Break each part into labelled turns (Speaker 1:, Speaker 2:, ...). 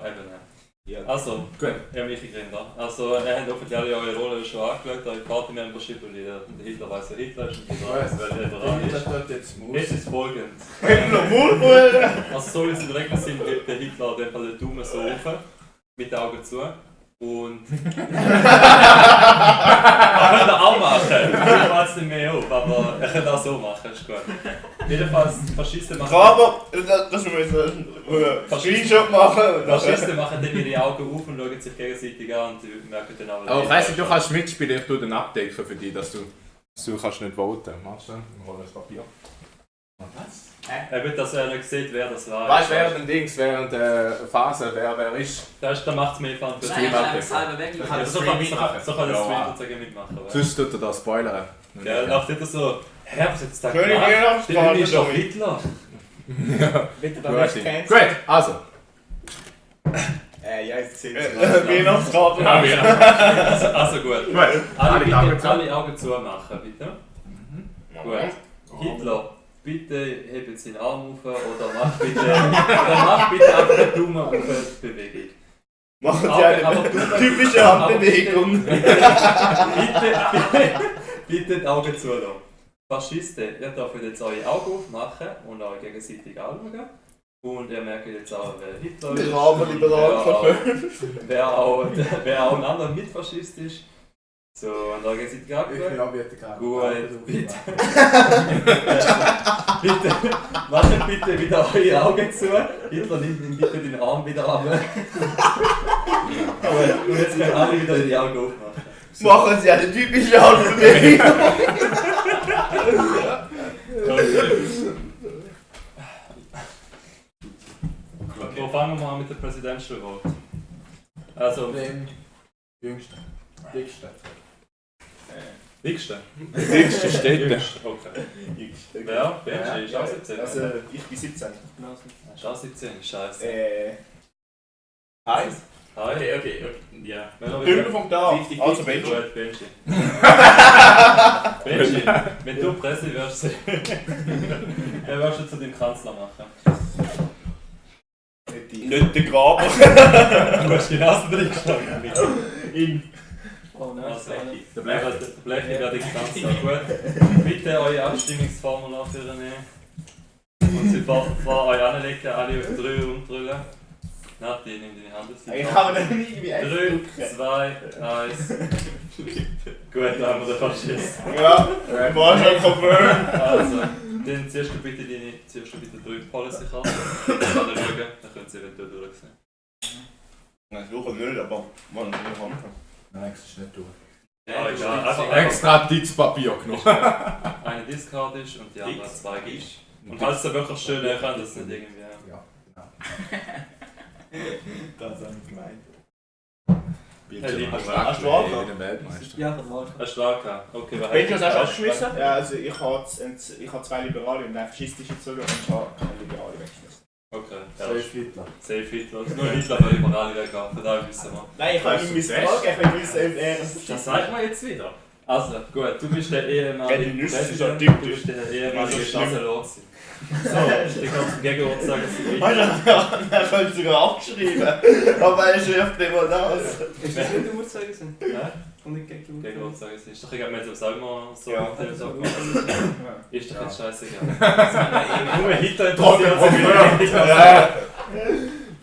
Speaker 1: Eben. Ja. Also, gut. Ja, Michi Grinder. Also, ihr habt offensichtlich alle eure Rolle schon angeschaut, eure Party-Membership, weil der Hitler weiss, wer Hitler ist und Hitler weiss, wer Liberal ist. Jetzt ist folgendes. Also, so wie es in der Regel sind, wird der Hitler den Fall den Daumen so rauf, mit den Augen zu. Und. Man könnte auch machen, ich fällt es nicht mehr auf, aber er könnte auch so machen, ist gut. Jedenfalls, Faschisten machen.
Speaker 2: Aber, das müssen wir einen Screenshot machen.
Speaker 1: Faschisten machen dann ihre Augen auf und schauen sich gegenseitig an und merken dann auch.
Speaker 3: Aber weißt du kannst mitspielen, ich tue den abdecken für dich, dass du kannst nicht voten. Machst du? Ich hole das Papier.
Speaker 2: Was?
Speaker 1: Eben, dass er nicht sieht, wer das war.
Speaker 3: Weißt du, während der Phase, wer ist?
Speaker 1: Da macht es mehr Fun für
Speaker 3: Nein,
Speaker 1: dich. So kann das Stream sozusagen mitmachen.
Speaker 3: Sonst tut er das spoilern.
Speaker 1: Ja, dann dachte ich so, hä, was hat es da
Speaker 2: Schöne
Speaker 1: gemacht?
Speaker 2: Weihnachtsfahrt,
Speaker 1: Der ist doch
Speaker 2: Tommy.
Speaker 1: Hitler.
Speaker 2: Bitte
Speaker 3: Gut,
Speaker 2: da nicht canceln.
Speaker 3: also.
Speaker 2: Ja, jetzt sind es Weihnachtskarten.
Speaker 1: Also gut. Alle Augen zumachen, bitte. Gut. Hitler, bitte hebt seinen Arm auf oder mach bitte einfach eine Daumen auf die Bewegung.
Speaker 2: Machen Sie eine typische Handbewegung.
Speaker 1: Bitte die Augen zulassen. Faschisten, ihr dürft jetzt eure Augen aufmachen und euch gegenseitig anschauen. Und ihr merkt jetzt auch, wer Hitler ist.
Speaker 2: Der arme Liberal von
Speaker 1: wer auch ein anderer Mitfaschist ist. So, und da geht es gerade gut. Bitte. Macht bitte wieder eure Augen zu. Hitler nimmt ihm bitte den Arm wieder ab. Und jetzt können alle wieder die Augen aufmachen.
Speaker 2: Machen Sie eine typische Handbewegung.
Speaker 1: Wo fangen wir an mit der Presidential Vote? Also.
Speaker 3: Den jüngsten. Dicksten.
Speaker 1: Dicksten?
Speaker 3: Dickste Städte.
Speaker 1: Okay. Wer? Benji, ist auch 17?
Speaker 2: Also, ich bin 17.
Speaker 1: Ist auch 17? Scheiße.
Speaker 2: Eins.
Speaker 1: Hi.
Speaker 4: Okay. Ja.
Speaker 2: Dümmer vom Tag. Also, Benji.
Speaker 1: Gut, Benji. Benji, wenn du Presse wärst, wer wirst du zu dem Kanzler machen?
Speaker 2: Nicht der Graber.
Speaker 1: Du hast genauso drin gestanden.
Speaker 2: In.
Speaker 1: Oh nein, der Blechi wäre die Kanzler. Gut. Bitte eure Abstimmungsformular für nehmen. Und sie vor euch anlegen, alle auf 3 rumdrüllen. Nati, nimm deine Hand auf.
Speaker 2: Ich kann mir nicht irgendwie
Speaker 1: 3, 2, 1. Gut, da haben wir den Faschist.
Speaker 2: Ja, war schon confirmed.
Speaker 1: Also, dann ziehst du bitte 3 Policy-Karten. Dann schauen, dann können sie eventuell durchsehen.
Speaker 2: Nein, ich suche nicht, aber man will haben.
Speaker 3: Nein, das ist nicht durch.
Speaker 1: Ja, egal. Einfach
Speaker 3: Extra dickes Papier genommen.
Speaker 1: eine Discard ist und die andere 2 ist. Und falls es wirklich schön wäre, kann das nicht irgendwie.
Speaker 3: Ja, genau.
Speaker 2: Das habe ich gemeint.
Speaker 3: Hast du auch den Weltmeister?
Speaker 4: Ja, von Walter.
Speaker 1: Hast du auch gehabt? Okay, was
Speaker 2: Benji, hast du auch geschmissen? Ja, also ich habe 2 Liberale und einen faschistischen gezogen und ich habe eine Liberale weggeschmissen.
Speaker 1: Okay.
Speaker 3: Safe Hitler.
Speaker 1: Safe Hitler. Nur Hitler, weil Liberale weggegangen. Von daher wissen wir.
Speaker 2: Nein, ich habe ihm meine Frage, ich will wissen, ob er
Speaker 1: Das sagt man jetzt wieder. Also, gut, du bist der ehemalige
Speaker 2: Genussischer
Speaker 1: Präsident,
Speaker 2: Typ.
Speaker 1: du bist der ehemalige
Speaker 2: Das ist schlimm.
Speaker 1: Chancellor. So, ich kann zum Gegenwort sagen, dass ich
Speaker 2: er könnte sogar abgeschrieben, aber er schreibt immer das.
Speaker 4: Ist das nicht der Uhrzeigersinn?
Speaker 1: Ja?
Speaker 4: Und nicht gegen die
Speaker 1: Gegenwort sagen, es ist doch egal, wenn du selber so
Speaker 2: Ja.
Speaker 1: ist doch jetzt scheißegal. Nur Hitler
Speaker 3: Trocken
Speaker 1: interessiert sich
Speaker 2: Ja.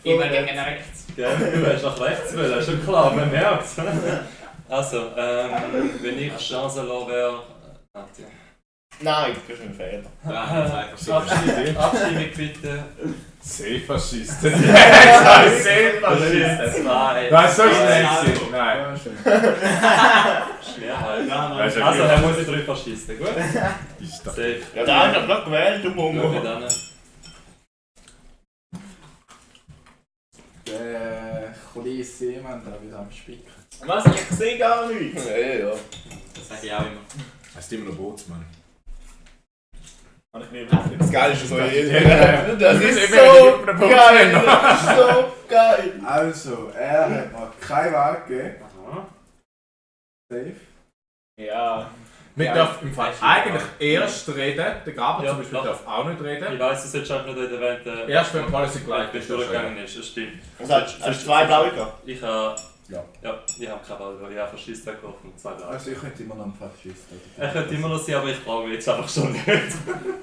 Speaker 4: Immer gegen rechts.
Speaker 1: Ja, du hast nach rechts wollen, ist schon klar, man merkt es. Also, wenn ich Chancellor wäre.
Speaker 2: Nein, das ist ein Fehler.
Speaker 1: Abstimmung bitte.
Speaker 3: Safe Faschisten.
Speaker 1: Safe Faschisten.
Speaker 3: Nein, so schnell sind. Nein.
Speaker 1: Schwerheit.
Speaker 3: Also,
Speaker 1: Also, er muss 3 Faschisten, gut?
Speaker 3: Ist doch.
Speaker 1: Safe.
Speaker 2: Ja, da hast du gerade gewählt, du
Speaker 1: Schau
Speaker 2: Mongo.
Speaker 1: dann.
Speaker 3: Der Kollege Seemann da wieder am Spicken.
Speaker 2: Was? Ich sehe gar nichts. Ja.
Speaker 4: Das sage ich auch immer.
Speaker 3: Er ist immer noch Bootsmann.
Speaker 2: Das Geile ist so
Speaker 3: Ja.
Speaker 2: Das ist so geil. Das ist so geil.
Speaker 3: Also, er hat noch keine Wahl gegeben.
Speaker 1: Aha.
Speaker 3: Safe.
Speaker 2: Ja.
Speaker 3: Wir dürfen im Fall eigentlich erst reden, der Gaber
Speaker 1: Ja,
Speaker 3: zum Beispiel
Speaker 1: doch.
Speaker 3: darf auch nicht reden.
Speaker 1: Ich weiss, es jetzt einfach nicht reden, wenn
Speaker 3: Erst wenn Policy gleich
Speaker 1: wenn
Speaker 3: ist.
Speaker 1: durchgegangen ist, das stimmt.
Speaker 2: Also hast du 2 blaue gehabt?
Speaker 1: Ich habe...
Speaker 3: Ja.
Speaker 1: Ja, ich habe keine Ball, ich habe Faschist weggeworfen und 2 Blau.
Speaker 5: Also ich könnte immer noch ein Faschist.
Speaker 1: Er könnte immer noch sein, aber ich brauche mich jetzt einfach schon nicht.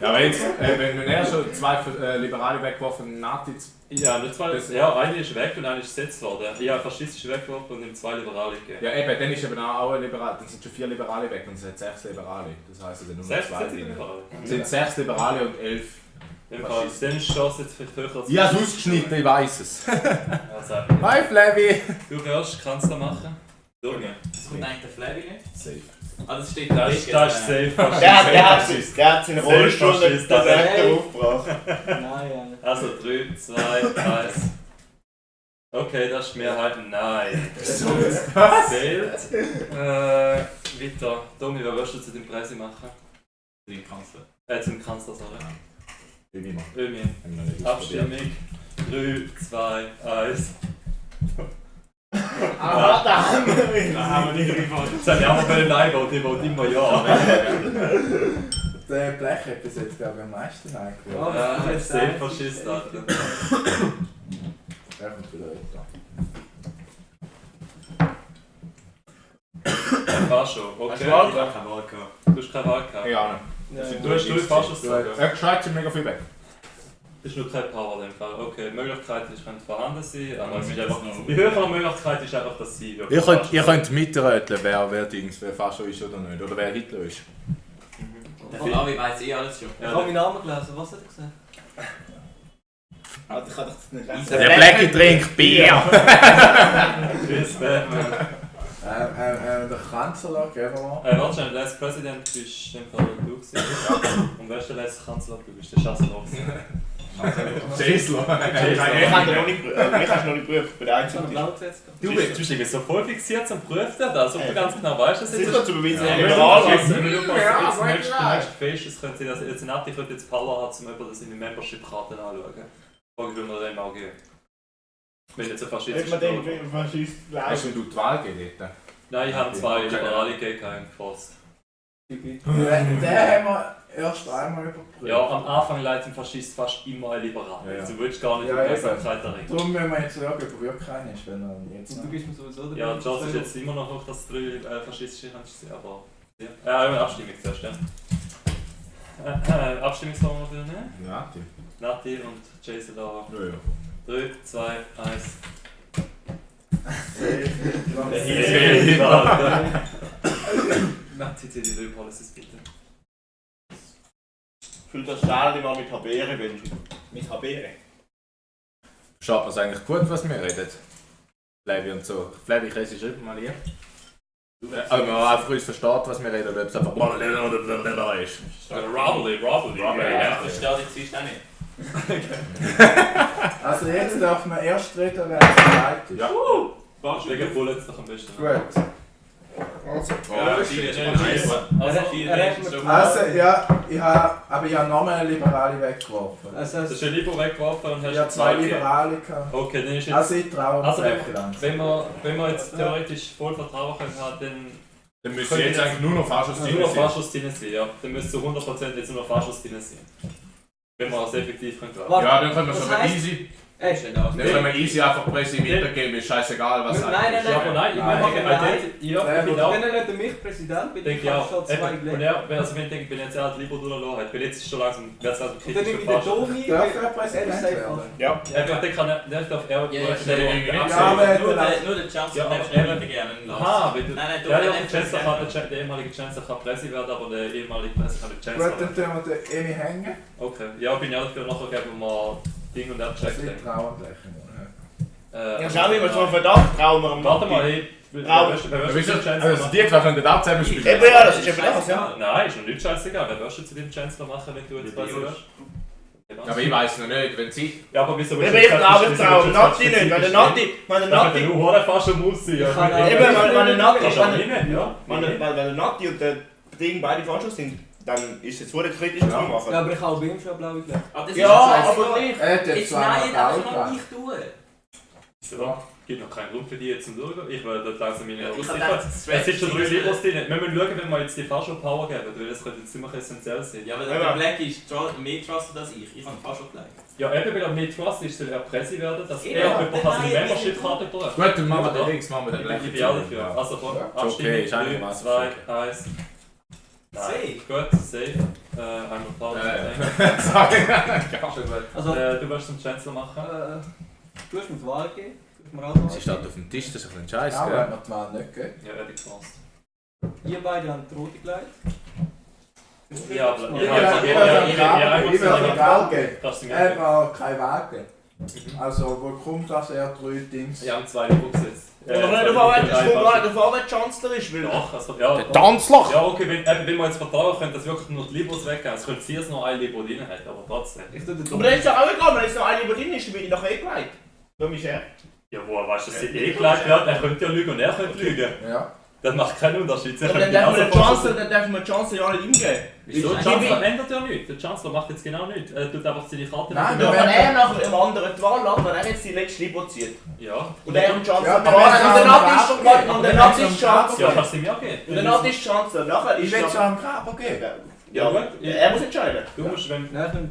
Speaker 3: Ja, wenn er schon 2 Liberale weggeworfen hat,
Speaker 1: Ja, nicht zwei. Ja, eine ist weg und eine ist gesetzt worden. Ich habe Faschistisch weggeworfen und ihm 2 Liberale gegeben.
Speaker 3: ja eben, dann ist eben auch ein Liberal, dann sind schon 4 Liberale weg und es hat 6 Liberale. Das heisst, es sind nur
Speaker 1: 6
Speaker 3: 2 drin.
Speaker 1: Liberale.
Speaker 3: Es sind 6 Liberale und 11.
Speaker 1: Im Fall, dann ist die Chance jetzt vielleicht höher als...
Speaker 3: Ich habe es ausgeschnitten, ich weiss es.
Speaker 1: Also,
Speaker 3: Hi Flavie!
Speaker 1: du wirst Kanzler machen? Du nicht.
Speaker 4: Das kommt eigentlich der Flavie nicht?
Speaker 3: Safe.
Speaker 4: Ah, das steht
Speaker 1: Das ist safe.
Speaker 2: Der hat seinen Rollstuhl
Speaker 1: Faschist,
Speaker 2: direkt
Speaker 1: das
Speaker 2: aufgebracht.
Speaker 4: Nein,
Speaker 1: Also 3, 2, 1. Okay, das ist die Mehrheit. Nein. Zählt. Weiter. Domi, wer wirst du zu dem Preis machen?
Speaker 4: Den Kanzler.
Speaker 1: Zum Kanzler, sorry.
Speaker 3: Wie immer.
Speaker 1: Ömi.
Speaker 3: Haben wir noch nicht ausprobiert.
Speaker 1: Abstimmung. 3, 2, 1.
Speaker 2: Ah, da haben wir
Speaker 4: Da haben wir nicht gewonnen.
Speaker 1: Das habe ich auch mal bei den Nein-Vote, ich vote immer ja.
Speaker 5: Der Blech hat bis jetzt glaube ich am meisten eingeworfen.
Speaker 1: Ja, safe Faschist, Alter.
Speaker 5: Er kommt wieder weiter.
Speaker 1: Fascho,
Speaker 3: Hast du
Speaker 1: okay.
Speaker 3: Wahl?
Speaker 4: Ich habe keine Wahl gehabt.
Speaker 1: Du hast keine Wahl gehabt.
Speaker 3: Ja,
Speaker 1: Du hast Faschos gesagt.
Speaker 3: er geschreit mega viel weg.
Speaker 1: Ist nur kein Power in dem Fall. Okay, die Möglichkeit ist, könnte vorhanden sein, aber es ist
Speaker 4: Ja,
Speaker 1: einfach,
Speaker 4: das
Speaker 1: die höhere Möglichkeit ist einfach, dass sie
Speaker 3: Ihr könnt mitröteln, wer Fascho ist oder nicht. Oder wer Hitler ist.
Speaker 4: Der Flavie weiss alles schon.
Speaker 6: Ich habe meinen Namen gelesen, was hat er gesagt?
Speaker 2: Alter, ich kann doch das nicht lesen.
Speaker 3: Der Blackie trinkt Bier!
Speaker 1: Chris Batman.
Speaker 5: Der Kanzler, geben wir mal.
Speaker 1: Warte schnell, Last President bist in dem Fall du gewesen. Und wer ist der Last Kanzler? Du bist der Chancellor.
Speaker 3: Jesler!
Speaker 2: Mich hast du noch nicht geprüft, ich bin der
Speaker 6: Ich habe
Speaker 2: Einzige.
Speaker 6: blau gesetzt.
Speaker 1: Du bist irgendwie so voll fixiert zum Prüfen, als ob du ganz genau weißt, dass
Speaker 2: Sicher zu beweisen,
Speaker 1: Ja,
Speaker 2: ich bin
Speaker 1: liberal
Speaker 2: liberal.
Speaker 1: ist. Wenn du
Speaker 3: Ja,
Speaker 1: jetzt
Speaker 3: aber
Speaker 1: nächstes
Speaker 3: klar.
Speaker 1: Face ist, könnte sein, dass jetzt Nati könnte jetzt Power hat, um jemanden seine Membership-Karten anzuschauen. Frage, wie wir dem auch gehen. Wenn jetzt ein
Speaker 2: Wenn
Speaker 1: Faschist
Speaker 2: man
Speaker 1: ist.
Speaker 2: denkt, wie ein Faschist
Speaker 3: Hast
Speaker 2: bleibt.
Speaker 3: du die Wahl gegeben?
Speaker 1: Nein, ich habe 2 Liberale gegeben gefasst.
Speaker 5: Den haben wir erst einmal überprüft.
Speaker 1: Ja, am Anfang leitet ein Faschist fast immer ein Liberal.
Speaker 3: Ja, ja.
Speaker 1: Du willst gar nicht
Speaker 5: Ja,
Speaker 1: die
Speaker 5: eben.
Speaker 1: Aufmerksamkeit darin.
Speaker 5: Darum müssen wir jetzt schauen, ob er wirklich keiner ist, wenn er jetzt
Speaker 6: Und
Speaker 5: noch...
Speaker 6: du gibst mir sowieso den
Speaker 1: Ja,
Speaker 6: Blau.
Speaker 1: Chance ist jetzt immer noch hoch, dass 3 faschistische kannst, aber... Ja, Abstimmung zuerst, ja. Abstimmungsform noch wieder nehmen.
Speaker 3: Ja,
Speaker 1: Nati und Jason da.
Speaker 3: ja.
Speaker 1: 3, 2, 1. Nati, zieh die 3 Policies bitte.
Speaker 2: Fühlt das Stall immer mit Habere wünschen. Mit Habere?
Speaker 3: Schaut uns eigentlich gut, was wir reden. Flavie und so. Flavie, ich lese schreiben mal hier. Aber man einfach uns versteht, was wir reden, oder ob es einfach blablabla ist.
Speaker 1: Rubbly.
Speaker 4: Ja, das steht jetzt sonst auch nicht.
Speaker 5: Also jetzt darf man erst reden, wenn es bereit ist.
Speaker 3: Ja.
Speaker 1: Wegen Bullets doch am besten.
Speaker 5: Gut.
Speaker 2: Also,
Speaker 4: Ja, das ist
Speaker 5: Also ja, ich habe nochmal eine Liberale weggeworfen.
Speaker 6: Also,
Speaker 1: Du hast ein Libo weggeworfen und
Speaker 5: Ich
Speaker 1: hast
Speaker 5: habe 2
Speaker 1: gegeben.
Speaker 5: Liberale gehabt.
Speaker 1: Okay, dann ist jetzt...
Speaker 5: Also ich traue mir
Speaker 1: Also
Speaker 5: Fläche lang.
Speaker 1: wenn wir jetzt theoretisch voll Vertrauen können haben, dann
Speaker 3: Dann müssen wir jetzt eigentlich nur noch Faschos
Speaker 1: nur noch Faschos drin sein, ja. Dann müsste zu 100% jetzt nur noch Faschos drin sein. Wenn wir es effektiv können glauben.
Speaker 6: Warte.
Speaker 3: Ja, dann können wir
Speaker 6: Was
Speaker 3: schon mal
Speaker 6: heisst-
Speaker 3: easy.
Speaker 6: ey,
Speaker 3: Dann können wir easy einfach Presse weitergeben, ist scheißegal was
Speaker 6: Nein,
Speaker 3: sagt.
Speaker 6: nein,
Speaker 1: Ja, aber nein, ich meine, ich bin auch...
Speaker 6: wenn er nicht mich Präsident bin,
Speaker 1: Denke
Speaker 6: dann
Speaker 1: ich
Speaker 6: kann
Speaker 1: auch.
Speaker 6: ich schon 2
Speaker 1: Und
Speaker 6: Gläser.
Speaker 1: er, also wenn ich denke, wenn jetzt er lieber durchlassen hat, weil jetzt ist schon langsam, wird es also
Speaker 6: Und dann
Speaker 1: kritisch
Speaker 6: nehme
Speaker 1: für
Speaker 6: ich den
Speaker 1: Faschos.
Speaker 6: Domi,
Speaker 5: Darf er
Speaker 6: er
Speaker 5: Präsident
Speaker 6: ist safe.
Speaker 5: werden?
Speaker 2: ja.
Speaker 1: Einfach, dann kann er, dann darf er...
Speaker 4: Ja, ja,
Speaker 5: Ja, aber
Speaker 4: nur der Chance,
Speaker 1: Ja,
Speaker 4: den
Speaker 1: aber
Speaker 4: hätte ich gerne lassen.
Speaker 1: Aha, weil
Speaker 4: Nein, nein, du
Speaker 1: der
Speaker 4: kannst
Speaker 1: der ehemalige Chancellor kann Presse werden, aber der ehemalige Presse kann nicht
Speaker 5: Gut,
Speaker 1: Chancellor
Speaker 5: dann
Speaker 1: werden.
Speaker 5: tun wir den Emi hängen.
Speaker 1: Okay, ja, bin ich auch dafür, nachher geben wir Ding und
Speaker 5: Also
Speaker 1: abchecken.
Speaker 5: ich traue Fläche.
Speaker 2: Ja, schau, wie wir so einen Verdacht trauen wir am
Speaker 1: Warte mal,
Speaker 2: Nati.
Speaker 1: hey,
Speaker 2: Bravo.
Speaker 1: wer wirst du zum
Speaker 3: Also
Speaker 1: Chancellor
Speaker 3: die zwei können auch zusammen spielen.
Speaker 2: Eben ja, das ist eben das, ja.
Speaker 1: Nein, ist noch nicht scheißegal. Wer wirst du zu dem Chancellor machen, wenn du jetzt Presse wirst?
Speaker 3: Aber ich weiß noch nicht, wenn sie...
Speaker 1: Ja, aber wieso
Speaker 2: Eben, ich traue Nati nicht, weil der Nati,
Speaker 1: Du Hore fast schon muss sein.
Speaker 6: kann auch-
Speaker 2: eben, weil der Nati,
Speaker 1: Kannst du auch nicht, ja.
Speaker 2: weil der Nati und der Ding beide Faschos sind, dann ist es jetzt wohl kritisch zu
Speaker 6: Ja,
Speaker 2: machen.
Speaker 6: aber ich habe auch bei ihm schon blaue Gläser.
Speaker 4: Ah, das ist
Speaker 2: Ja,
Speaker 4: scheiße.
Speaker 2: aber nicht.
Speaker 5: Er hat jetzt
Speaker 4: Jetzt
Speaker 5: zweimal
Speaker 4: nein, einfach
Speaker 5: Ball
Speaker 4: noch
Speaker 5: gehabt.
Speaker 4: nicht tun.
Speaker 1: So, gibt noch keinen Grund für die jetzt zum Schauen. Ich werde dort langsam meine
Speaker 4: Ich
Speaker 1: Aussicht.
Speaker 4: habe
Speaker 1: Es sind schon 3 Libros drin. Wir müssen schauen, wenn wir jetzt die fast schon Power geben, weil das könnte jetzt ziemlich essentiell sein.
Speaker 4: Ja, aber der Black ist mehr trusted als ich. Ich habe fast schon gelegt.
Speaker 1: Ja, eben weil er mehr Trust ist, soll er Presse werden, dass
Speaker 4: Ja,
Speaker 1: er jemand
Speaker 4: nein,
Speaker 1: seine
Speaker 4: nein,
Speaker 1: Membership-Karte braucht.
Speaker 3: Gut, dann machen wir den Links, machen wir den
Speaker 1: Ich
Speaker 3: Black.
Speaker 1: bin ja dafür. Also komm,
Speaker 3: Ja,
Speaker 1: Abstimmung.
Speaker 3: okay, ist
Speaker 1: 3,
Speaker 3: einigermaßen
Speaker 1: 2,
Speaker 3: okay.
Speaker 1: 1.
Speaker 4: Safe.
Speaker 1: Gut, safe. Einmal Pause.
Speaker 6: Also,
Speaker 1: Du wirst zum Chancellor machen.
Speaker 6: du hast mir die Wahl gegeben. Du hast mir auch die Wahl
Speaker 3: Sie steht auf dem Tisch, das ist ein bisschen scheiße,
Speaker 5: Ja,
Speaker 3: gell?
Speaker 5: wenn wir die Wahl nicht geben.
Speaker 1: Ja, hätte ich gefasst.
Speaker 6: Ihr beide habt die rote gelegt.
Speaker 1: Ja, aber
Speaker 5: Ich will die Wahl geben.
Speaker 1: Kannst du
Speaker 5: Er hat
Speaker 1: mir
Speaker 5: mir keine Wahl gegeben. Also, wo kommt das er 3 Dings?
Speaker 1: Wir haben 2 Libros gesetzt.
Speaker 2: Oder nicht auf wer Chancellor ist, weil...
Speaker 1: Doch, also ja.
Speaker 3: Der Tanzloch!
Speaker 1: Ja, okay, wenn wir jetzt vertrauen können, dass wirklich nur die Libros weggehen. Es könnte sein, dass noch ein Libro drin hat, aber trotzdem.
Speaker 6: Ich tue den
Speaker 2: Aber das ist ja auch egal, wenn jetzt noch eine über drin ist, dann wird ich nachher gelegt. Darum ist er.
Speaker 1: Ja, woher weißt du, dass sie gelegt wird? Er könnte ja lügen und er könnte lügen.
Speaker 5: Ja.
Speaker 1: Das macht keinen Unterschied. Sie
Speaker 2: Aber
Speaker 1: können
Speaker 2: dann darf
Speaker 1: genauso
Speaker 2: man die Chance ja nicht ihm geben.
Speaker 1: Wieso? Der Chancellor ändert ja nichts. Der Chancellor macht jetzt genau nichts. Er tut einfach seine Karte
Speaker 5: Nein,
Speaker 1: nicht.
Speaker 2: Ja, wenn er nachher dem anderen die Wahl lässt, wenn er jetzt die letzte Libro zieht.
Speaker 1: Ja.
Speaker 2: Und er und Chancellor
Speaker 5: Ja,
Speaker 2: die Wahl hat, und danach ist
Speaker 1: Ja,
Speaker 2: Chancellor.
Speaker 1: kannst du mir geben.
Speaker 2: Und danach ist Chancellor. Nachher
Speaker 5: Ich
Speaker 2: ist
Speaker 5: will es
Speaker 2: Chancellor.
Speaker 5: am Graber geben.
Speaker 1: Ja, gut.
Speaker 2: Er muss entscheiden.
Speaker 1: Du musst, wenn...
Speaker 6: Nein,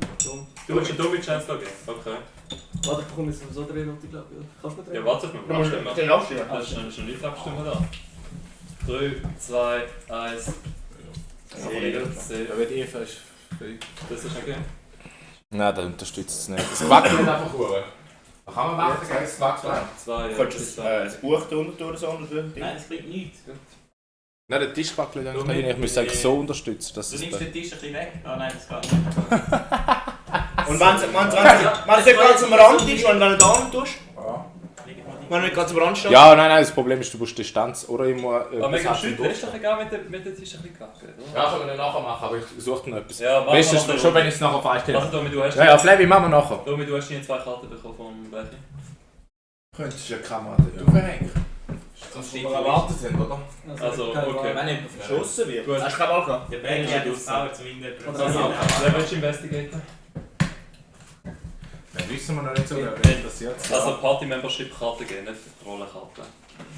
Speaker 1: Du musst einen dummen Chancellor geben. Okay.
Speaker 6: warte, ich bekomme jetzt sowieso 3 rote, glaube ich. Kannst du mir 3?
Speaker 1: Ja, warte, wir abstimmen.
Speaker 2: Ich kann abstimmen.
Speaker 1: Das ist schon nicht abstimmen da. 3, 2, 1.
Speaker 3: Ja, wenn Eva ist.
Speaker 1: Das ist okay.
Speaker 3: Nein, der unterstützt es nicht. Das wackelt einfach nur. Da kann man warten, gell? Es wackelt.
Speaker 1: 2,
Speaker 2: Könntest du das Buch drunter tun oder so?
Speaker 4: Nein, das bringt nichts.
Speaker 3: Nein, der Tisch wackelt eigentlich nicht. Ich müsste eigentlich so unterstützen, dass
Speaker 4: Du
Speaker 3: es
Speaker 4: nimmst
Speaker 3: da...
Speaker 4: den Tisch ein bisschen weg. Ah nein, das geht nicht.
Speaker 2: Und wenn es nicht ganz am Rand ist, wenn du nicht an tust, wenn du nicht ganz am Rand stehst.
Speaker 3: Ja, nein, das Problem ist, du musst Distanz oder immer...
Speaker 1: Aber wir können schon letztlich egal mit dem Tisch ein bisschen kacken, oder?
Speaker 3: Ja, können wir nachher machen, aber ich suche noch etwas.
Speaker 1: Ja,
Speaker 3: Weißt du,
Speaker 1: machen wir
Speaker 3: schon wenn ich es nachher feststelle.
Speaker 1: Also Domi, du hast...
Speaker 3: Ja, Flevi, machen wir nachher.
Speaker 1: Domi, du hast deine 2 Karten bekommen vom Blechi.
Speaker 5: Könntest du eine Kamera dort aufhängen?
Speaker 3: Das wir erwartet sind, oder?
Speaker 1: Also, okay.
Speaker 4: Wenn nicht
Speaker 2: Geschossen wird.
Speaker 1: Gut.
Speaker 2: Hast du keine Wahl gehabt?
Speaker 4: Der Black hat das Power zum Innen.
Speaker 1: Wer willst du investigaten?
Speaker 3: Dann wissen wir noch nicht so, wer interessiert.
Speaker 1: Also Party-Membership-Karte geben, nicht Rollenkarte.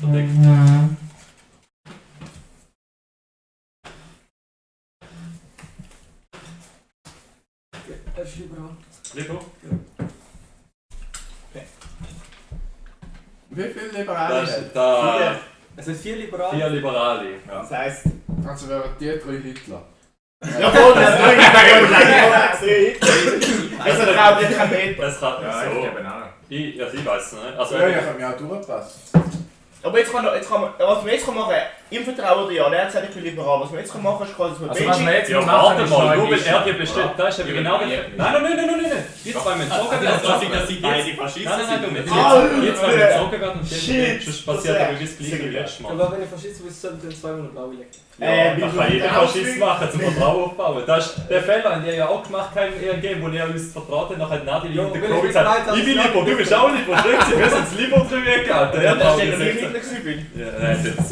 Speaker 1: Verdeckt.
Speaker 6: Er ist überall.
Speaker 1: Libro?
Speaker 5: Wie viele Liberale
Speaker 1: Das
Speaker 5: hat?
Speaker 1: ist da...
Speaker 6: Es sind 4 Liberale.
Speaker 1: 4 Liberale.
Speaker 2: Das heisst...
Speaker 5: Also wären die 3 Hitler.
Speaker 2: Jawohl, das ist also da braucht ihr kein Meter.
Speaker 1: Es kann
Speaker 3: Ja,
Speaker 1: so.
Speaker 3: ich gebe einen.
Speaker 1: Ich weiß es nicht. Also,
Speaker 5: Ja, ich kann mich auch durchpassen.
Speaker 2: Aber jetzt kann man, was man jetzt machen kann, ihm vertrauen dir ja, er hat gesagt, ich bin liberal. Was man jetzt machen kann, ist quasi, dass man
Speaker 3: Also was wir jetzt
Speaker 1: ja,
Speaker 3: machen,
Speaker 1: warte
Speaker 3: ist
Speaker 1: mal,
Speaker 3: noch
Speaker 1: nur
Speaker 3: ein
Speaker 1: weil er
Speaker 3: bisschen,
Speaker 1: dir bestimmt,
Speaker 3: oder?
Speaker 1: das ist eben genau der... Nein. Die 2 müssen gezogen werden.
Speaker 4: Das sind die beiden Faschisten.
Speaker 1: Nein, du nicht.
Speaker 2: Alter!
Speaker 1: Die 2 müssen gezogen werden und
Speaker 2: Shit,
Speaker 1: sonst passiert
Speaker 2: das
Speaker 1: aber das gleiche wie letztes Mal.
Speaker 6: Aber wenn ich Faschist bin, sollten dann 2 Monate blau legen.
Speaker 1: Das kann jeder Faschist machen, zum Vertrauen aufbauen. Das ist der Fehler, den ihr ja auch gemacht habt in ihrem Game, wo ihr uns vertraut habt, nachher Nadine und der
Speaker 6: weil
Speaker 1: Covid
Speaker 6: ich
Speaker 1: gesagt,
Speaker 6: bereit habe,
Speaker 1: ich bin Libo, du bist auch Libo, stimmt, wir sind das Libo drüber gehalten.
Speaker 2: Ja, das steht noch nicht Hitler gewesen.
Speaker 1: Ja, er hat jetzt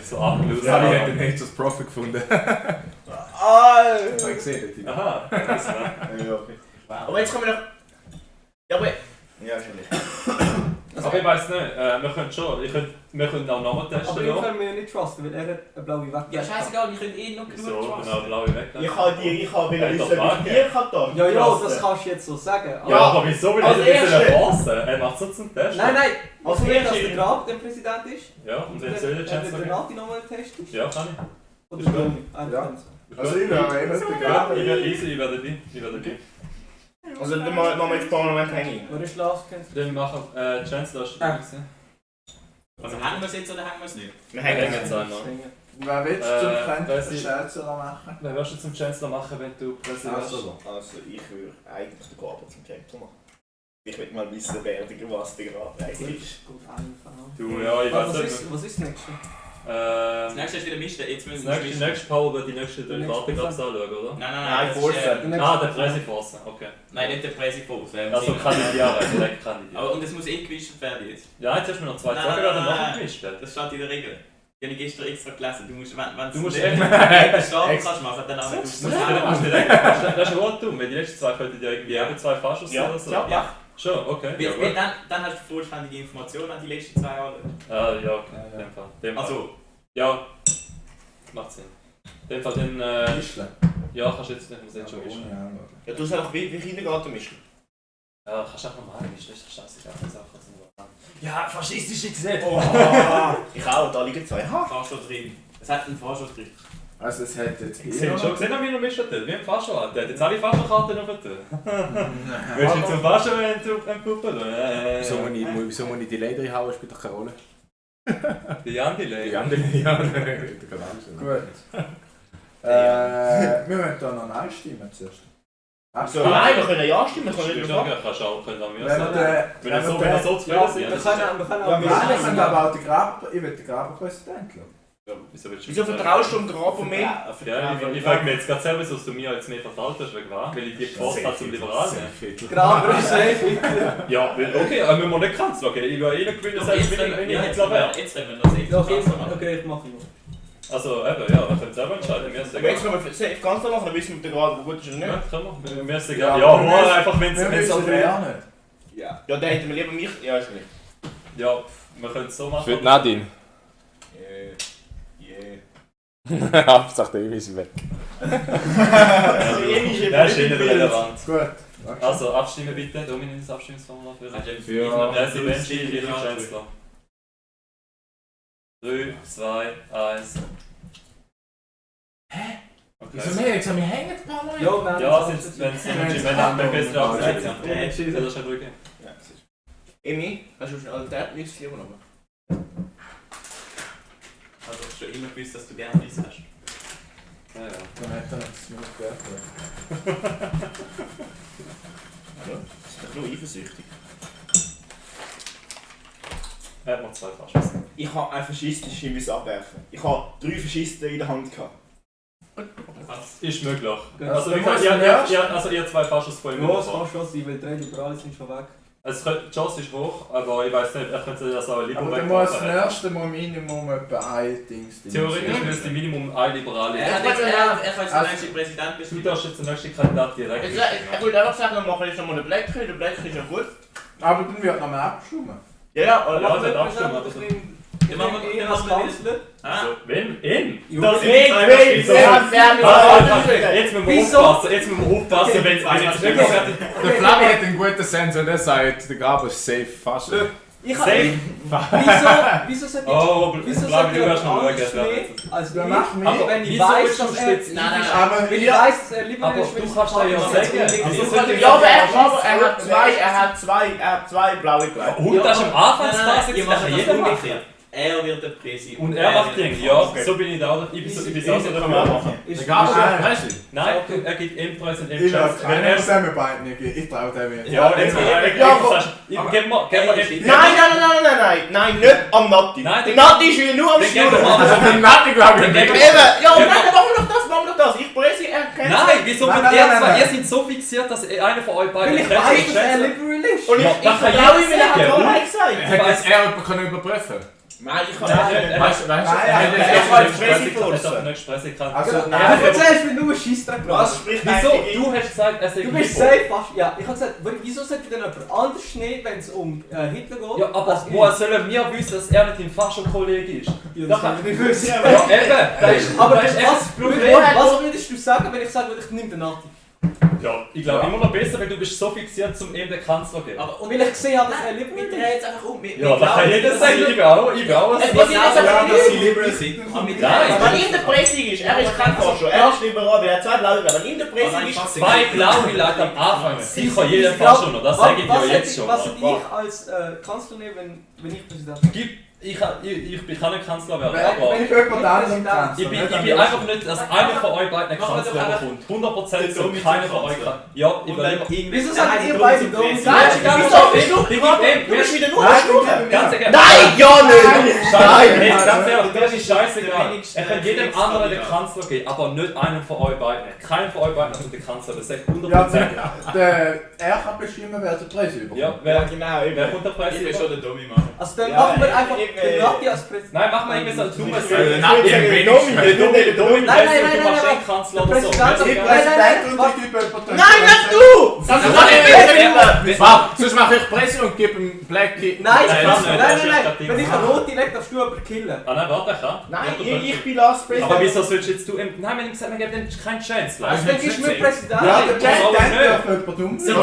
Speaker 1: so abgelöst.
Speaker 3: Ja, ich hätte den Nature's Profit gefunden.
Speaker 2: Ah!
Speaker 3: Hast du gesehen, die
Speaker 1: Aha, das war.
Speaker 2: Ja, okay. Aber jetzt kommen wir noch... Ja, aber... Ja, schon nicht.
Speaker 1: Aber ich weiss nicht, wir können schon, wir können auch nochmal testen.
Speaker 6: Aber ich kann mich nicht trusten, weil er hat eine blaue Wacke.
Speaker 4: Ja, scheißegal, wir können eh noch
Speaker 1: So,
Speaker 4: genug
Speaker 1: genau, blaue weg.
Speaker 2: Ich habe wissen,
Speaker 1: Ja,
Speaker 2: wie
Speaker 1: doch,
Speaker 2: viel
Speaker 1: danke.
Speaker 2: Bier kann da.
Speaker 6: Ja, das kannst du jetzt so sagen.
Speaker 1: Ja, aber wieso will
Speaker 2: als
Speaker 1: er ein bisschen
Speaker 2: Erste.
Speaker 1: erfassen? Er macht so zum Test.
Speaker 6: Nein,
Speaker 2: Als
Speaker 6: also nicht, dass
Speaker 2: Erste-
Speaker 6: der Grab der Präsident ist.
Speaker 1: Ja, und jetzt soll der Chance
Speaker 6: der
Speaker 1: geben.
Speaker 6: Nati nochmal einen Test ist.
Speaker 1: Ja, kann ich.
Speaker 6: Oder
Speaker 1: Ist gut.
Speaker 6: Domi. Einer
Speaker 5: Ja.
Speaker 6: von uns.
Speaker 5: Also ich wäre immer der
Speaker 1: Ja,
Speaker 5: Graber.
Speaker 1: ich werde easy, ich werde dabei.
Speaker 2: Also dann machen wir jetzt Parlament hängen.
Speaker 6: Wer ist Last kennst
Speaker 1: Dann machen Chance, hast du
Speaker 6: Ah.
Speaker 1: dabei gesehen?
Speaker 4: Also hängen wir es jetzt oder hängen wir es nicht?
Speaker 2: Wir
Speaker 1: Hängen
Speaker 2: hängen
Speaker 1: jetzt
Speaker 2: jetzt.
Speaker 1: einmal.
Speaker 5: Wer willst du zum
Speaker 1: weiss ich-
Speaker 5: Chancellor machen?
Speaker 1: Wer wirst du zum Chancellor machen, wenn du Präsident bist?
Speaker 2: Also ich würde eigentlich den Gaber zum Chancellor machen. Ich will mal wissen, was der Grab eigentlich ist.
Speaker 6: Gut, einfach.
Speaker 1: Du, ja, ich weiß
Speaker 6: Was
Speaker 1: nicht.
Speaker 6: ist das nächste?
Speaker 4: Das nächste ist wieder mischen. Jetzt müssen wir
Speaker 1: Das nächste Power wird die nächsten 3 Karten anschauen, oder?
Speaker 2: Nein,
Speaker 4: das ist,
Speaker 2: Vorstellen.
Speaker 1: Ah, der Pressiforce, okay.
Speaker 4: Nein, nicht der Präsifuß.
Speaker 1: Also kandidieren, direkt kandidieren.
Speaker 4: Aber und es muss eh gewischt werden jetzt.
Speaker 1: Ja, jetzt hast du mir noch 2
Speaker 4: Nein,
Speaker 1: Tage
Speaker 4: nein,
Speaker 1: werden
Speaker 4: nein,
Speaker 1: nachher
Speaker 4: nein.
Speaker 1: gemischt.
Speaker 4: Das steht in der Regel. Die habe ich gestern extra gelesen. Du musst, wenn
Speaker 1: Du musst
Speaker 4: nicht
Speaker 1: echt-
Speaker 4: starten kannst machen, dann auch nicht.
Speaker 1: Das ist rot dumm, weil die letzten 2 könnten ja irgendwie eben 2 Faschos sein
Speaker 2: Ja,
Speaker 1: oder so.
Speaker 2: ja.
Speaker 1: Schon, okay. Ja,
Speaker 4: Weil
Speaker 1: gut.
Speaker 4: dann hast du vollständige Informationen an die letzten 2 Jahre.
Speaker 1: Ah, ja, okay. In dem Fall. Dem Fall.
Speaker 4: Also,
Speaker 1: Ja, macht Sinn. In dem Fall dann,
Speaker 5: Mischle.
Speaker 1: ja, kannst du jetzt nicht mehr schon mischen.
Speaker 2: Ja, du hast einfach wie Kindergarten mischen.
Speaker 1: Ja, kannst du auch normal mischen, das ist scheißegal. Ja, faschistische Gesetze!
Speaker 2: Oh, ich auch, da liegen 2. Ha!
Speaker 4: Fahrstuhl drin. Es hat einen Fahrstuhl drin.
Speaker 5: Also es hat jetzt
Speaker 1: Ich sehe schon gesehen, wie er mischen tut. Wie im Fascho, Alter. Der hat jetzt alle Faschokarten noch tun. Willst du zum Fascho entpuppen?
Speaker 3: Wieso muss ich die Leder hauen, spielt doch keine Rolle.
Speaker 1: Die Jan-Delay.
Speaker 3: Die andere,
Speaker 5: Gut. Wir müssen da noch Nein stimmen zuerst.
Speaker 2: So, nein, wir können ja stimmen, wir können nicht
Speaker 1: Ja,
Speaker 2: mehr.
Speaker 1: kannst du auch können an mir
Speaker 5: Wenn
Speaker 1: sagen.
Speaker 5: wir
Speaker 1: Wenn er so zufrieden
Speaker 6: Ja,
Speaker 1: sind.
Speaker 6: wir können auch...
Speaker 5: Ja, wir können aber auch den Graber... Ich will den Graberpräsident schauen.
Speaker 1: Wieso willst du
Speaker 2: Wieso vertraust du dem Graber mehr?
Speaker 1: Ja, ich frage mich jetzt gerade selber, dass du mir jetzt mehr vertraut hast, wegen was? Weil ich die gefasst habe zum Liberalen.
Speaker 6: Graber ist safe.
Speaker 1: Ja, okay, aber wir müssen nicht Kanzler gehen. Ich will eh nicht gewinnen, selbst wenn ich Hitler wäre.
Speaker 4: Jetzt reden wir noch
Speaker 6: Ja, okay,
Speaker 4: safe.
Speaker 6: okay, ich mache noch.
Speaker 1: Also eben, ja, wir können selber entscheiden. Mir ist
Speaker 2: Aber jetzt
Speaker 1: egal.
Speaker 2: können wir safe ganz klar machen, dann wissen wir gerade, wo gut ist oder nicht.
Speaker 1: Ja, können wir. Mir ist egal.
Speaker 5: Ja,
Speaker 1: Ja,
Speaker 5: wir
Speaker 1: nur
Speaker 5: müssen-
Speaker 1: einfach, wenn
Speaker 5: Wir
Speaker 1: es
Speaker 5: müssen
Speaker 1: ja,
Speaker 5: den auch nicht.
Speaker 2: Ja, dann hätten wir lieber mich. Ja, ist nicht.
Speaker 1: ja, wir können es so machen.
Speaker 3: Für Nadine. Hauptsache der Emi ist weg.
Speaker 2: Also, irgendwie
Speaker 1: Das ist eh nicht relevant.
Speaker 5: Gut.
Speaker 1: Also, abstimmen bitte. Dominanz Abstimmungsformular für
Speaker 3: Für
Speaker 1: Präsident, Chancellor. 3, 2, 1.
Speaker 3: Wieso
Speaker 1: Okay.
Speaker 3: mehr? Jetzt haben wir hängen ein paar Leute.
Speaker 1: Ja, wenn bessere Abseits
Speaker 6: Ja,
Speaker 1: ja, das ist halt ruhig.
Speaker 2: Ja, das ist. Emi, hast du schon alle Datenliste hier genommen?
Speaker 4: Also, ich habe schon immer gewusst, dass du gerne dies hast.
Speaker 1: Ja, ja.
Speaker 5: Dann hat er noch das Smooth gehört.
Speaker 2: Hallo? Das ist doch nur eifersüchtig.
Speaker 1: Er hat noch 2 Faschisten.
Speaker 2: Ich habe einen Faschistischen müssen abwerfen. Ich habe 3 Faschisten in der Hand gehabt.
Speaker 1: Ist möglich.
Speaker 6: Also,
Speaker 1: Also, wie gesagt, ihr 2 Faschisten vor ihm.
Speaker 6: Los, mach schon, weil die Liberalen sind schon weg.
Speaker 1: Die Chance ist hoch, aber ich weiß nicht, er könnte das auch lieber
Speaker 5: Aber dann muss das erste Mal Minimum etwa ein Dings.
Speaker 1: Theoretisch müsste Minimum ein Liberale.
Speaker 4: Er kann jetzt der nächste Präsident
Speaker 1: Du
Speaker 4: bestimmen.
Speaker 1: darfst jetzt den nächsten Kandidat direkt
Speaker 2: Ich würde einfach sagen, wir machen jetzt nochmal einen Blättchen. Der Blättchen ist ja gut.
Speaker 5: Aber dann wird noch mal abgestimmt.
Speaker 2: Ja,
Speaker 1: Ja,
Speaker 2: oder?
Speaker 1: das hat abgestimmt, aber so.
Speaker 4: Dann machen wir
Speaker 6: ihn
Speaker 4: als
Speaker 6: als Kanzler.
Speaker 1: Also, wenn? Ihn?
Speaker 2: Das
Speaker 1: sind die zwei Faschisten. Jetzt müssen wir
Speaker 6: Wieso?
Speaker 1: aufpassen, wenn jetzt nicht mehr fertig
Speaker 3: Der Flavi hat einen guten Sensor und er sagt, der Graber ist safe fast.
Speaker 6: Ich
Speaker 1: Safe.
Speaker 6: Wieso sollte
Speaker 1: Oh,
Speaker 6: Wieso
Speaker 1: Flavi,
Speaker 6: sollte
Speaker 1: du hast noch
Speaker 6: anders
Speaker 1: schauen.
Speaker 6: nicht als
Speaker 5: Wer
Speaker 6: ich?
Speaker 5: macht mich?
Speaker 6: Aber wenn ich
Speaker 1: Wieso
Speaker 6: weiß,
Speaker 1: willst du
Speaker 6: dass er...
Speaker 1: spezifisch-
Speaker 4: Nein.
Speaker 5: Aber
Speaker 6: Wenn ich
Speaker 5: wir...
Speaker 6: weiß, dass er lieber
Speaker 1: Aber
Speaker 6: ist,
Speaker 1: du kannst da ja sagen.
Speaker 2: Ja, aber er hat zwei blaue Kleider.
Speaker 1: Und das ist am Anfangsphase,
Speaker 4: Ihr
Speaker 1: jetzt
Speaker 4: macht
Speaker 1: kann
Speaker 4: das
Speaker 1: jeder machen.
Speaker 4: umgekehrt. Er wird der Präsident.
Speaker 1: Und er macht Dinge, ja, so bin ich da auch. Ich bin auch so dafür.
Speaker 3: Der Graber ist Präsident.
Speaker 1: Nein, er gibt ihm Präsident, ihm
Speaker 5: Ich will
Speaker 1: Chance. Wenn
Speaker 5: keinen
Speaker 1: er
Speaker 5: von denen beiden nicht geben. Ich traue dem jetzt.
Speaker 1: ja, jetzt gib mal
Speaker 2: Nein, nicht am Natti.
Speaker 1: Nein,
Speaker 2: Der Natti ist wieder nur am
Speaker 1: Dann gib
Speaker 2: Schnurren.
Speaker 1: mal.
Speaker 3: Also den Nati glaube ich nicht.
Speaker 2: Ja, nein, dann machen wir doch das. Ich Präsi, er kennt
Speaker 1: Nein, wieso
Speaker 5: Nein,
Speaker 1: mit
Speaker 5: nein,
Speaker 1: ihr
Speaker 5: nein,
Speaker 1: zwei?
Speaker 5: nein.
Speaker 1: Ihr seid so fixiert, dass einer von euch beiden
Speaker 6: Weil ich weiß, dass er liberal ist.
Speaker 2: Und
Speaker 1: Ja,
Speaker 2: ich
Speaker 1: das kann
Speaker 2: vertraue ihm,
Speaker 1: jeder
Speaker 2: weil er hat
Speaker 1: sagen.
Speaker 2: Wahrheit gesagt.
Speaker 3: Hätte jetzt er jemanden können überprüfen.
Speaker 2: Nein, ich kann
Speaker 1: Nein,
Speaker 2: nicht.
Speaker 3: Weißt du?
Speaker 5: Nein,
Speaker 2: er
Speaker 1: nicht sprechen kann.
Speaker 5: Also,
Speaker 6: Du
Speaker 5: nein.
Speaker 6: erzählst mir nur Scheissdreck.
Speaker 2: Was spricht
Speaker 1: Wieso?
Speaker 2: eigentlich
Speaker 1: Du hast gesagt, er sei
Speaker 6: Du bist safe fast... Ja, ich habe gesagt, wieso sollte denn jemand anders nehmen, wenn es um Hitler geht?
Speaker 1: Ja, aber woher sollen wir wissen, dass er nicht im Fascho-Kollege ist?
Speaker 6: Ja, das kann ich nicht wissen.
Speaker 1: Ja, eben! Da ist,
Speaker 6: Aber
Speaker 1: das ist echt
Speaker 6: was,
Speaker 1: das Problem.
Speaker 6: was würdest du sagen, wenn ich sage, ich nehme den Nati?
Speaker 1: Ja, ich glaube immer noch besser, weil du bist so fixiert, zum eben den Kanzler zu geben.
Speaker 4: Aber
Speaker 6: Und weil ich gesehen habe, dass er
Speaker 4: wir
Speaker 6: liberal
Speaker 4: drehen
Speaker 6: ist.
Speaker 4: jetzt einfach um.
Speaker 1: Ja, das kann jeder sagen. Ich will auch.
Speaker 2: Was ich jetzt aber
Speaker 4: dass sie liberal sind. Aber wir
Speaker 1: Nein.
Speaker 4: drehen
Speaker 2: Wenn ihm der Präsi ist, er ist kein Forscher, er ist liberal, weil er 2 blaue Kleider. Wenn ihm der Präsi ist,
Speaker 1: Zwei blaue Leute am Anfang. Sicher jeder Fascho noch, das sage ich dir jetzt schon.
Speaker 6: Was hätte ich als Kanzler nehmen, wenn ich Präsident bin?
Speaker 1: Ich kann nicht Kanzler werden,
Speaker 5: Wenn
Speaker 1: aber
Speaker 5: ich jemand anderen kann.
Speaker 1: ich bin einfach nicht, dass einer von euch beiden einen
Speaker 4: Machen wir
Speaker 1: Kanzler
Speaker 4: doch
Speaker 1: bekommt. 100% so
Speaker 4: Domi
Speaker 1: keiner
Speaker 4: zum
Speaker 1: von euch
Speaker 4: Kanzler.
Speaker 1: kann. Ja, ich
Speaker 4: Und
Speaker 1: will
Speaker 4: dann
Speaker 1: immer.
Speaker 4: irgendwie...
Speaker 6: Wieso sagt ihr beide Domi?
Speaker 2: Nein, wieso? Du bist wieder nur am Schnurren.
Speaker 1: Ganz egal.
Speaker 2: Nein, ja nicht!
Speaker 1: Nein,
Speaker 2: Nein!
Speaker 1: ganz ehrlich, das ist scheißegal.
Speaker 4: wenigste
Speaker 1: Er kann jedem
Speaker 4: Flexkandidat.
Speaker 1: anderen den Kanzler geben, aber nicht einem von euch beiden. Keiner von euch beiden hat den Kanzler, das sagt 100%.
Speaker 5: Ja, er kann bestimmen, wer der Preis überkommt.
Speaker 1: Ja,
Speaker 2: Ja, genau,
Speaker 1: wer
Speaker 2: eben.
Speaker 1: kommt der
Speaker 4: Ich will
Speaker 1: Präsident?
Speaker 4: schon den Dummy machen.
Speaker 6: Also dann
Speaker 2: Ja,
Speaker 6: machen wir einfach der Nati als Präsident.
Speaker 1: Nein, mach mal irgendwie so ein dummes
Speaker 3: Nein,
Speaker 1: Maschinenkanzler oder so.
Speaker 2: Nein, nicht du!
Speaker 3: Sonst mache ich Presse und gebe ihm Blackie.
Speaker 6: Nein,
Speaker 1: Nein,
Speaker 6: wenn ich eine rote lege, darfst du aber killen.
Speaker 1: Ah nein, warte, ich kann.
Speaker 2: Nein, ich bin Last President.
Speaker 1: Aber wieso sollst jetzt du ihm... Nein, wir haben gesagt, wir geben ihm keine Chance.
Speaker 6: Also dann gibst du mir Präsident.
Speaker 5: Ja, der
Speaker 1: das
Speaker 5: Präsident
Speaker 1: aber
Speaker 5: darf
Speaker 1: nicht.
Speaker 5: jemand umlegen.
Speaker 3: So,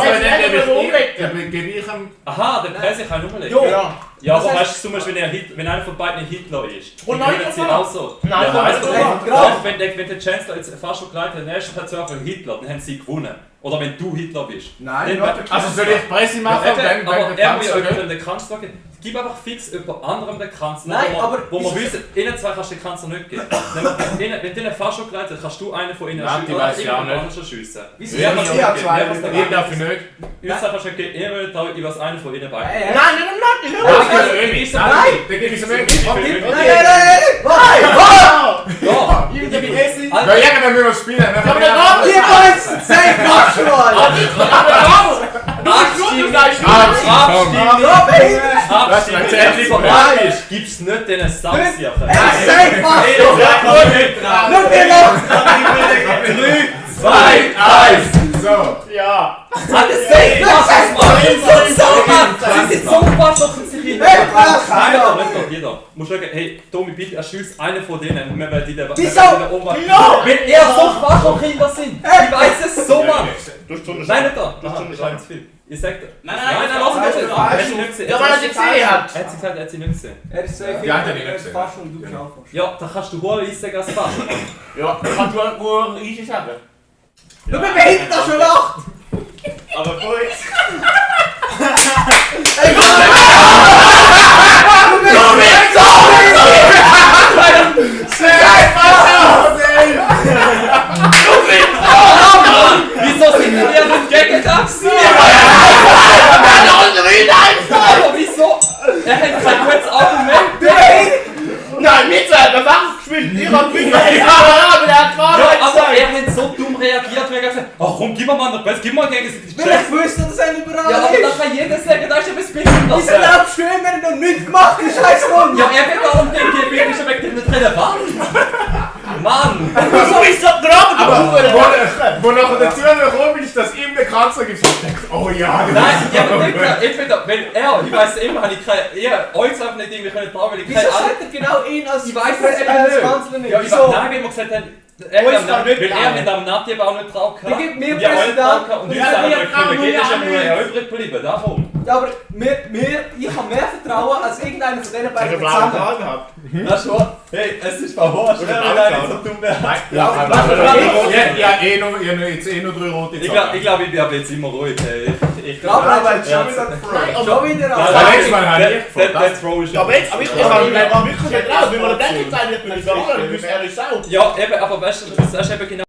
Speaker 3: dann gebe ich ihm...
Speaker 1: Aha, der Presse kann ich umlegen.
Speaker 3: Ja.
Speaker 1: Ja, aber
Speaker 6: Das heißt-
Speaker 1: weißt du, zum Beispiel, wenn einer von beiden Hitler ist,
Speaker 2: Oh
Speaker 1: dann
Speaker 2: nein,
Speaker 1: können sie
Speaker 2: nein.
Speaker 1: auch so.
Speaker 2: Nein,
Speaker 1: Ja,
Speaker 2: nein,
Speaker 1: weißt du,
Speaker 2: nein,
Speaker 6: nein.
Speaker 1: wenn der Chancellor jetzt fast schon geleitet hat, der erste Person von Hitler, dann haben sie gewonnen. Oder wenn du Hitler bist.
Speaker 5: Nein,
Speaker 1: Dann-
Speaker 5: warte.
Speaker 3: Also soll ich Presse machen,
Speaker 1: Ja,
Speaker 3: wenn
Speaker 1: aber
Speaker 3: der
Speaker 1: irgendwie
Speaker 3: Kanzler
Speaker 1: jemandem
Speaker 3: geht?
Speaker 1: den Kanzler geben. Gib einfach fix jemand anderem den Kanzler,
Speaker 6: Nein,
Speaker 1: wo wir,
Speaker 6: aber
Speaker 1: wo wir
Speaker 6: ist-
Speaker 1: wissen, ihnen zwei kannst du den Kanzler nicht geben. Wenn du ihnen fast schon geleitet hast, kannst du einen von ihnen
Speaker 3: Nein, die
Speaker 1: schiessen oder
Speaker 3: weiss ich auch
Speaker 1: jemand
Speaker 3: nicht.
Speaker 1: anderen schiessen.
Speaker 6: Wieso?
Speaker 1: Ja, kannst du
Speaker 5: Ich habe
Speaker 1: nicht
Speaker 5: zwei.
Speaker 1: geben. Ja,
Speaker 3: Ich darf nicht.
Speaker 1: Ihr sagt kannst du nicht geben, ihr wollt auch, ich weiß einen von ihnen beiden.
Speaker 6: Nein,
Speaker 2: Nein, nein, nein,
Speaker 3: Nein, dann gebe ich ihm wirklich.
Speaker 1: Ja!
Speaker 2: ich bin Essi.
Speaker 3: Ja, irgendwann müssen wir spielen.
Speaker 2: Aber der Name
Speaker 6: Ihr beiden seid mach schon mal!
Speaker 1: Abstimmung, wenn es liberal ist, gibt es nicht diesen Sacksachen.
Speaker 6: Seid mach
Speaker 1: Hey,
Speaker 6: schon!
Speaker 1: das ist nicht dran.
Speaker 6: Nur wir noch!
Speaker 1: 3, 2, 1!
Speaker 3: So.
Speaker 2: Ja.
Speaker 6: Alles seid mach schon mal! So sauber! Sie sind so verstochen sich hin! Hey, was?
Speaker 1: Nein, aber nicht doch, jeder. Du musst sagen, hey, Tommy, bitte erschieß einen von denen und wir werden die
Speaker 6: Wieso?
Speaker 1: Wenn er so Fachhochkinder sind, ich weiß es so, Mann!
Speaker 2: Du hast schon
Speaker 1: Nein, nicht da!
Speaker 2: Das
Speaker 1: Aha,
Speaker 2: ist
Speaker 1: ich habe zu viel. Ich sag dir.
Speaker 4: Nein,
Speaker 1: lass mich nicht. Er hat sie nicht gesehen.
Speaker 2: Ja, weil er sie gesehen hat.
Speaker 1: Er hat sie gesagt, er hat sie nicht gesehen.
Speaker 6: Er ist so viel,
Speaker 3: Ja, hat er nicht
Speaker 6: er ist
Speaker 3: gesehen.
Speaker 6: fast und du bist auch fast.
Speaker 1: Ja, da kannst du wohl sagen als Fach.
Speaker 2: Ja, kannst du nur Easy sagen.
Speaker 6: Du bewegst das schon lacht!
Speaker 2: Aber gut.
Speaker 1: Wieso sind wir nicht gegen das? Aber wieso? Er hat kein gutes Argument.
Speaker 2: Nein, nicht so, der Wach gespielt. Ich hab mich aber der hat
Speaker 1: Ja,
Speaker 2: Wahrheit
Speaker 1: aber
Speaker 2: gesagt.
Speaker 1: er hat so dumm reagiert, weil er gesagt hat, ach komm, gib mir mal noch Best, gib mal gegen die
Speaker 6: Weil ich wusste, dass er liberal
Speaker 1: Ja, aber da
Speaker 6: ist!
Speaker 1: kann jeder sagen, da ist ja was behindert.
Speaker 6: Wieso glaubst du, wir haben noch nichts gemacht, die scheiß Runde?
Speaker 1: Ja, er wird darum denken, die Bild ist ja wegen dem nicht relevant. Mann!
Speaker 2: So ist das dran.
Speaker 3: Aber wo nachher dazu gekommen ist, dass ihm der Kanzler gesagt hat, oh ja,
Speaker 1: Nein, ja, aber entweder, wenn er, ich weiß immer, habe ich keine, euch einfach nicht irgendwie können trauen, weil ich
Speaker 6: Wieso
Speaker 1: keine Ahnung.
Speaker 6: sagt er genau ihn als
Speaker 1: Ich weiß es
Speaker 6: Präsident
Speaker 1: eben
Speaker 6: des
Speaker 1: nicht.
Speaker 6: Kanzler nicht?
Speaker 1: Ja, ich
Speaker 6: Wieso?
Speaker 1: weiß, nein, wie wir gesagt haben, er
Speaker 2: Uns
Speaker 1: hat
Speaker 2: kann nicht
Speaker 1: weil er
Speaker 2: trauen.
Speaker 1: mit dem Nati aber auch nicht trauen kann.
Speaker 6: Dann gibt mir
Speaker 1: Und ja,
Speaker 6: Präsident.
Speaker 1: auch trauen. Und uns
Speaker 2: Ja,
Speaker 1: haben
Speaker 2: wir
Speaker 1: wir
Speaker 2: trauen
Speaker 1: können gehen,
Speaker 2: ja
Speaker 1: ist ja nur
Speaker 2: nicht.
Speaker 1: er übrig geblieben, darum.
Speaker 6: Ja, aber ich habe mehr Vertrauen als irgendeiner von denen
Speaker 2: Ich
Speaker 6: beiden
Speaker 2: hab blauen
Speaker 6: zusammen.
Speaker 2: Haar gehabt.
Speaker 1: Das schon. Hey, es ist verhasst,
Speaker 2: Oder
Speaker 1: wenn einer so dumm wäre.
Speaker 3: Ja, jetzt eh noch 3 rote
Speaker 1: Ich glaube, ich bin ab jetzt immer ruhig. Hey. Ich
Speaker 6: Ja, aber
Speaker 5: Aber
Speaker 6: jetzt
Speaker 5: jetzt schon wieder Freude.
Speaker 6: schon wieder
Speaker 1: Ja,
Speaker 6: an.
Speaker 3: das letzte Mal habe ich
Speaker 1: der
Speaker 3: gefragt.
Speaker 1: Throw ist
Speaker 2: Aber jetzt, aber ich kann wirklich nicht raus, weil wir den Deckel zeigen, ich bin liberal, er ist auch.
Speaker 1: Ja, eben, aber weißt du, das ist eben genau